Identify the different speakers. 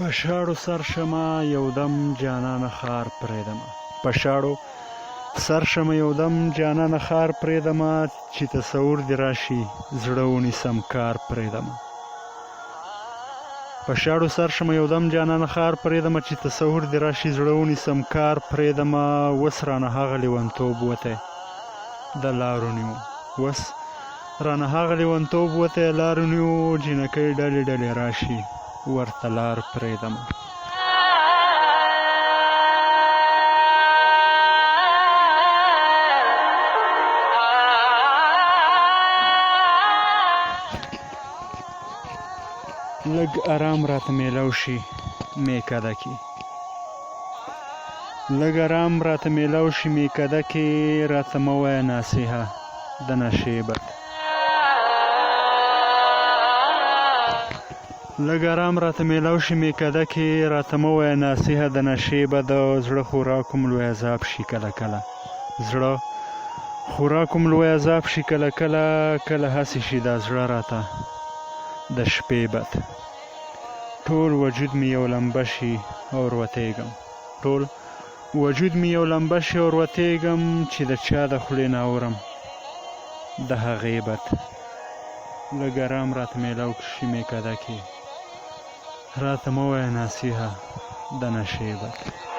Speaker 1: په شاړو سر شمه یو دم جانانه ښار پرېږدمه. په شاړو سر شمه یو دم جانانه ښار پرېږدمه چې تصور دې راشي زړه ونیسم کار پرېږدمه. په شاړو سر شمه یو دم جانانه ښار پرېږدمه چې تصور دې راشي زړه ونیسم کار پرېږدمه. وس رانه هغه لیونتوب وتی د لارو نیو. وس رانه هغه لیونتوب وتی لارو نیو. جینکۍ ډلې ډلې راشي ورته لار پرېږدمه. لږ ارام راته میلاو شي میکده کې. لږ ارام راته میلاو شي میکده کې. راته مه وایه ناصحه د نشې بد. لږ ارام راته میلاو شي میکده کې. راته مه وایه ناصحه د نشې بد. زړه خوراک هم لوی عذاب شي کله کله. زړه خوراک هم لوی عذاب شي کله کله. کله هسې شي دا زړه راته د شپې بد. ټول وجود مې یو لمبه شي اور وتېږم. ټول وجود مې یو لمبه شي اور وتېږم. چې د چا د خولې نه اورم د هغې بد. لږ ارام راته میلاو شي میکده کې. راته مه وایه ناصحه د نشې بد.